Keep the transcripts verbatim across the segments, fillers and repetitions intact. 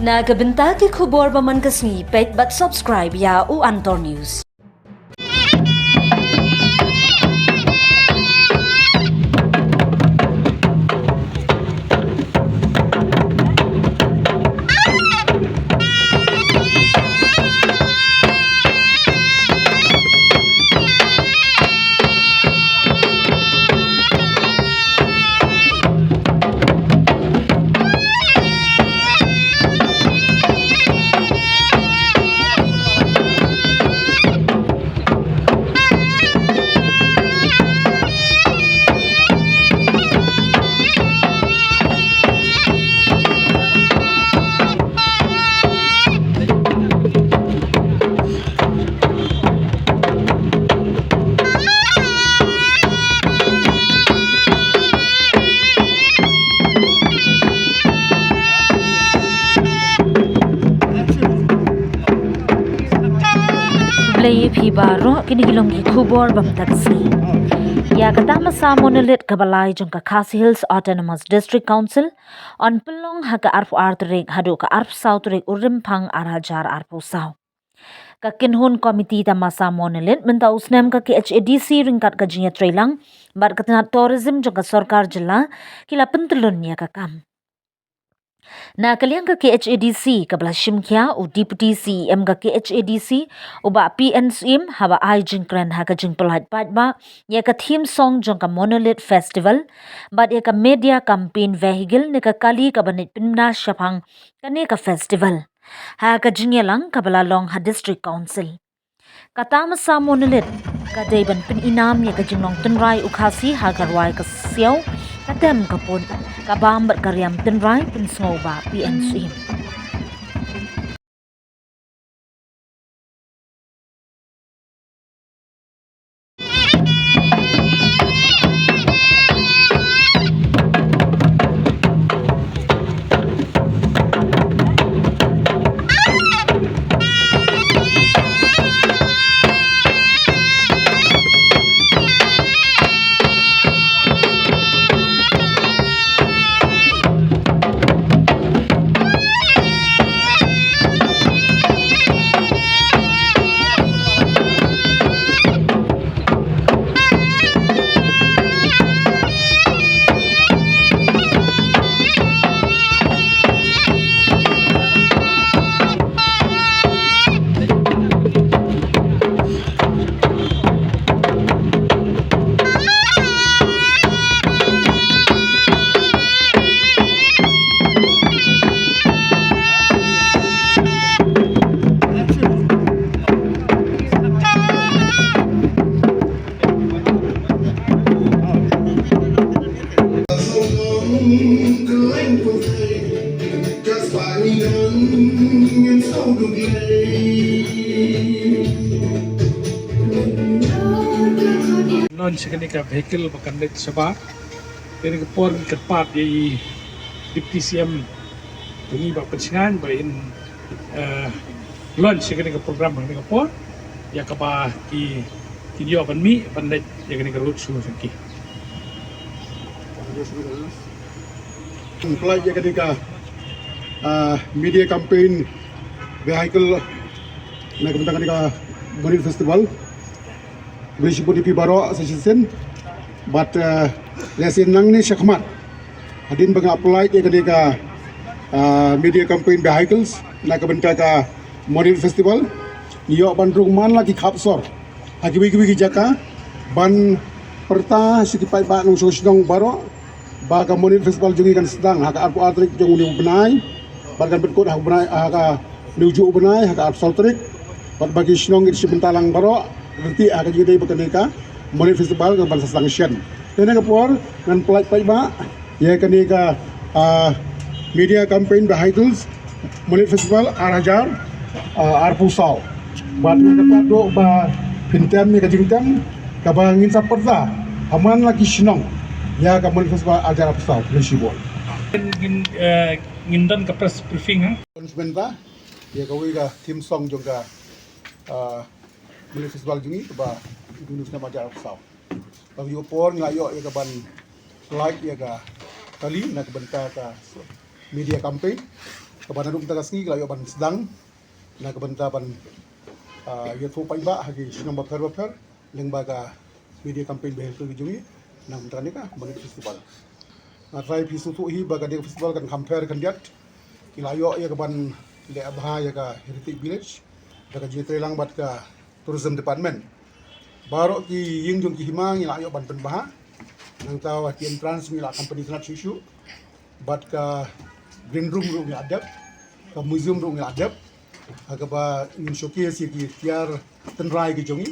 Na ka bynta ki khubor ba man ka sngi, peit bad subscribe ïa u Antor News. Khublei ïa phi baroh, kine ki long ki khubor ba mynta ka sngi. Ïa ka tamasa monolith kaba lai jong ka Khasi Hills Autonomous District Council yn pynlong ha ka arphew ar tarik haduh ka arphew saw tarik u Rymphang ar hajar arphew saw. Ka kynhun komiti tamasa monolith mynta u snem ka K H A D C ryngkat ka jingïatreilang bad ka tnat tourism jong ka sorkar jylla ki la pyntyllun ïa ka kam. Na ka liang ka K H A D C kaba la shim khia, u Deputy C E M ka K H A D C, u Bah P N Syiem, haba ai jingkren ha ka jingpyllait paidbah ïa ka theme song jong ka Monolith Festival bad ïa ka media campaign vehicle ne ka kali kaba ngeit pynbna shaphang kane ka festival ha ka jingïalang kaba la long ha District Council. Ka tamasa monolith ka dei ban pynïnam ïa ka jinglong tynrai u Khasi ha ka rwai ka siaw, ka tem ka pud, ka bam bad ka riam tynrai, pynsngew u Bah P N Syiem. Launch kane ka vehicle ba kan leit shabar. Kane ka por ngi kyrpad ïa i Deputy C M jong ngi Bah P N Syiem ba in, eh, launch ïa kane ka program ha kane ka por, ïa kaba ki, kin ïoh ban mih ban leit ïa kane ka road show jong ki. Pynlait ïa kane ka, ah, media campaign vehicle na ka bynta kane ka Monolith Festival. Khublei shibun ïa phi baroh sa shisien. Bad, eh, lehse nangne shakhmat, hadien ba nga pynlait ïa kane ka, eh, media campaign vehicles na ka bynta ka Monolith Festival, ngi ïoh ban rung man la ki khap sor ha kiwei kiwei ki jaka ban pyrta sha ki paidbah nongshong shnong baroh ba ka Monolith Festival jong ngi kan sdang ha ka arphew ar tarik jong une u bnai, bad kan pynkut ha u bnai, ha ka une u juh u bnai ha ka arphew saw tarik. Bad ba ki shnong ki shim bynta lang baroh, lynti ha ka jingïadei bad kane ka Monolith Festival kan ban sa sdang shen. Te ha kane ka por ngan pynlait paidbah ïa kane ka, ah, media campaign vehicles Monolith Festival ar hajar, ah, arphew saw. Bad ngan kyrpad duh ba phin tem ïa ka jingtem kaba ngin sa pyrta ha man la ki shnong ïa ka Monolith Festival ar hajar arphew saw. Khublei shibun. Ngin, eh, ngin don ka press briefing, ha. Announcement ba ïa kawei ka theme song jong ka, ah, Monolith Festival jong ngi kaba u snem ar hajar arphew saw. Ba ïoh por nga ïoh ïa ka ban pynlait ïa ka kali na ka bynta ka media campaign. Kaba naduh mynta ka sngi ka la ïoh ban sdang na ka bynta ban, ah, ïathuh paidbah ha ki shnong bapher bapher lyngba ka media campaign ba heh ki jong ngi na ka bynta kane ka Monit Festival. Nga trai phi sngewthuh hi ba kane ka festival kan kham pher khyndiat. Ki la ïoh ïa ka ban leh bha ïa ka Heritage Village da ka jingïatreilang bad ka Tourism Department. Baroh ki ïing jong ki hima ngi la ïoh ban pynbha. Nangta ha ki entrance ngi la kham pynitynnad shuh shuh. Bad ka green room ruh ngi la dep, ka museum ruh ngi la dep. Ha kaba ngin showcase ïa ki tiar tynrai ki jong ngi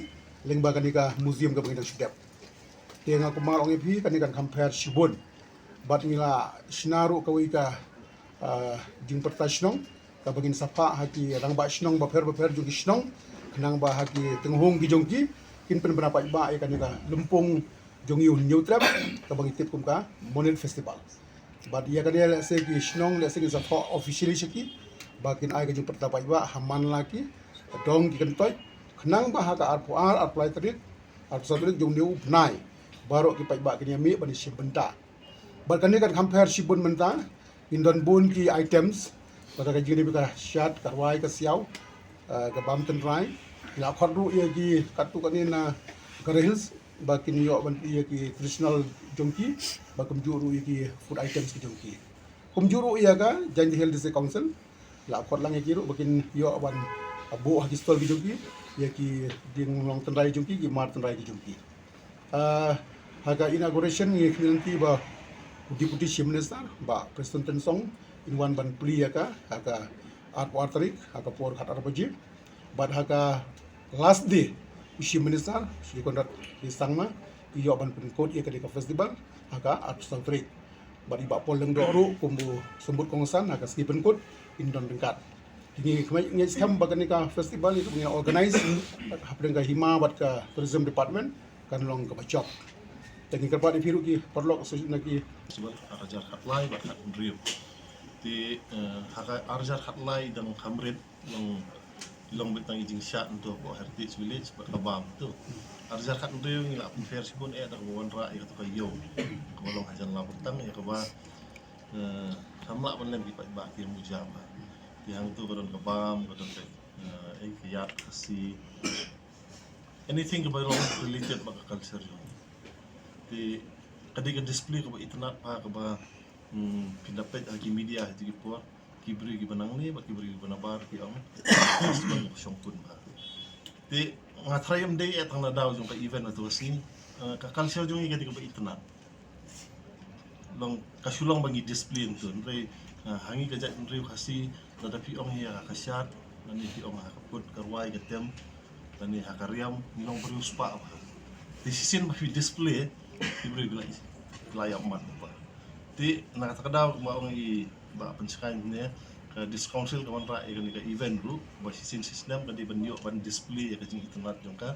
lyngba kane ka museum kaba ngi dang shu dep. Te nga kumne ong ïa phi kane kan kham pher shibun. Bad ngi la shna ruh kawei ka, ah, jingpyrta shnong kaba ngin sa phah ha ki rangbah shnong bapher bapher jong ki shnong, khnang ba ha ki tynghung ki jong ki kin pynbna paidbah ïa kane ka lympung jong ngi u Hynñiewtrep kaba ngi tip kum ka Monit Festival. Bad ïa kane lehse ki shnong lehse ngin sa thoh officially sha ki ba kin ai ka jingpyrta paidbah ha man la ki dong ki kyntoit, khnang ba ha ka arphew ar, arphew lai tarik, arphew saw tarik jong une u bnai, baroh ki paidbah kin ïa mih ban ïashim bynta. Bad kane kan kham pher shibun mynta, ngin don bun ki items, lada ka jingdei ka shad, ka rwai, ka siaw, eh, ka bam tynrai. Ngi la khot ruh ïa ki katto katne na Garo Hills ba kin ïoh ban ïa ki traditional jong ki, ba kumjuh ruh ïa ki food items ki jong ki. Kumjuh ruh ïa ka Jaintia Hills District Council, la khot lang ïa ki ruh ba kin ïoh ban buh ha ki stall ki jong ki ïa ki dieng long tynrai jong ki, ki mar tynrai ki jong ki. Ah, ha ka inauguration ngi khmih lynti ba u Deputy Chief Minister Bah Prestone Tynsong in wan ban plie ïa ka ha ka arphew ar tarik ha ka por khatar baje. Bad ha ka last day u Chief Minister Shri Conrad K Sangma i ïoh ban pynkut ïa ka dei ka festival ha ka arphew saw tarik. Bad i Bah Paul Lyngdoh ruh kum u symbud kongsan ha ka sngi pynkut in don ryngkat. Te ngi khmih, ngi skhem ba kane ka festival ïa kaba ngi organize hapdeng ka hima bad ka tourism department kan long kaba jop. Te ngi kyrpad ïa phi ruh ki paralok sa na ki. Festival ar hajar khatlai bad khathynriew. Te, eh, ha ka ar hajar khatlai dang kham rit long, long beit tang i jingshad nto ko Heritage Village bad ka bam to. Ar hajar khathynriew ngi la pynpher shibun eh da kaba wanrah ïa kato ka ïew kaba long hajan la btang ïa kaba, eh, kham lah ban lem ki paidbah ki ïa muja ba. Te hangto ka don ka bam, ka don ka, eh, eh, ka ïat Khasi. Anything kaba long related bad ka culture jong ngi. Te ka dei ka display kaba itynnad bha kaba, hmm, phin da peit ha ki media ha kito ki por, ki briew kiba nangne bad ki briew kiba nabar ki ong festival kaba shongkun bha. Te nga tharai ym dei eh tang na daw jong ka event hato ka sngi, eh, ka culture jong ngi ka dei kaba itynnad. Long ka shu long ba ngi display nto, hynrei, ah, ha ngi ka jaitbynriew Khasi, lada phi ong hi ha ka shad, lane phi ong ha ka put ka rwai ka tem, lane ha ka riam, ngi long ba riewspah bha. Te shisien ba phi display, ki briew ki la, ki la ïap man bha. Te na kata ka daw kumba ong i Bah Pynshngaiñ ne, ka District Council ka wanrah ïa kane ka event ruh ba shisien shisnem ka dei ban ïoh ban display ïa ka jingitynnad jong ka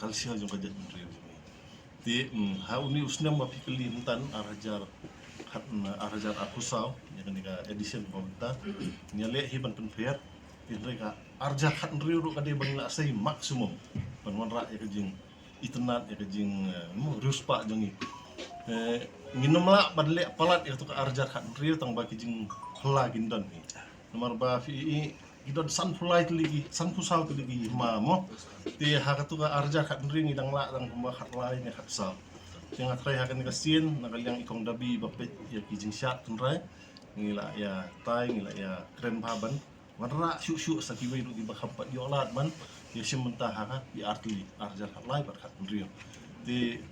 culture jong ka jaitbynriew jong ngi. Te, mm, ha une u snem ba phi kylli mynta ar hajar khat, ar hajar arphew saw, ïa kane ka edition ba mynta ngi ïaleh hi ban pynpher. Te hynrei ka ar hajar khathynriew ruh ka dei ba ngi la sei maximum ban wanrah ïa ka jingitynnad, ïa ka jing, eh, mo, riewspah jong ngi. Eh, ngin ym lah ban leh palat ïa kato ka ar hajar khathynriew tang ba ki jingphylla kin don hi. Namar ba phi i, i, ki don sanphew lai tylli ki, sanphew saw tylli ki hima mo. Te ha kato ka ar hajar khathynriew ngi dang lah dang kumba khatlai ne khatsaw. Te nga tharai ha kane ka sien na ka liang i Kong Dabi ba peit ïa ki jingshad tynrai, ngi la ïa tai, ngi la ïa kren bha ban wanrah shuh shuh sa kiwei ruh kiba kham pat ïoh lad ban ïashim bynta ha ka, i ar tylli, ar hajar khatlai bad khathynriew. Te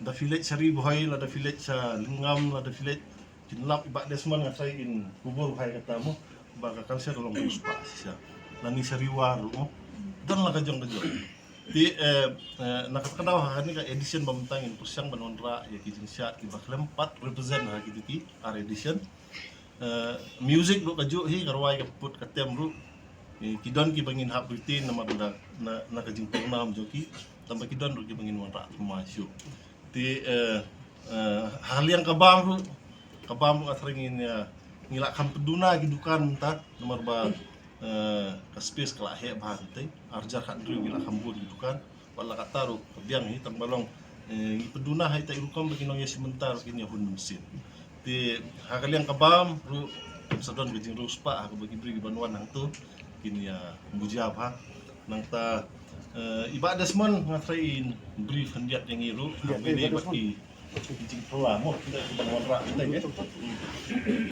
da phi leit sha Ri Bhoi, lada phi leit sha Lyngngam, lada phi leit, phin lap i Bah Desmond nga tharai in kubur bha ïa kata mo, ba ka culture ka long riewspah shisha. Lane sha Ri War ruh mo. Don la ka jong ka jong. Te, eh, eh, na kata ka daw ha kane ka edition ba mynta ngin pyrshang ban wanrah ïa ki jingshad kiba khlem pat represent ha kito ki ar edition. Eh, music ruh kajuh hi, ka rwai ka put ka tem ruh. Eh, ki don kiba ngin hap retain namar na, na, na ka jingpynlong jong ki. Tang ba ki don ruh kiba ngin wanrah thymmai shuh. Te, eh, eh, ha liang ka bam ruh, ka bam ruh nga tharai ngin, eh, ngi la kham pynduna ki dukan mynta namar ba, eh, ka space ka la heh bha te. Ar hajar khathynriew ngi la kham bun ki dukan. Wat la katta ruh ka biang hi tang ba long, eh, ngi pynduna ha ita i rukom ba ki nongïashim bynta ruh kin ïahun mynsiem. Te ha ka liang ka bam ruh Ym sa don ka jingriewspah ha kaba ki briew kiban wan hangto kin ïa muja bha. Nangta, eh, i Bah Desmond nga tharai in brief khyndiat ïa ngi ruh. Ïa, ha kane i Bah bad Desmond. Ki, ki jingpyrla mo, kiban wanrah kita, eh.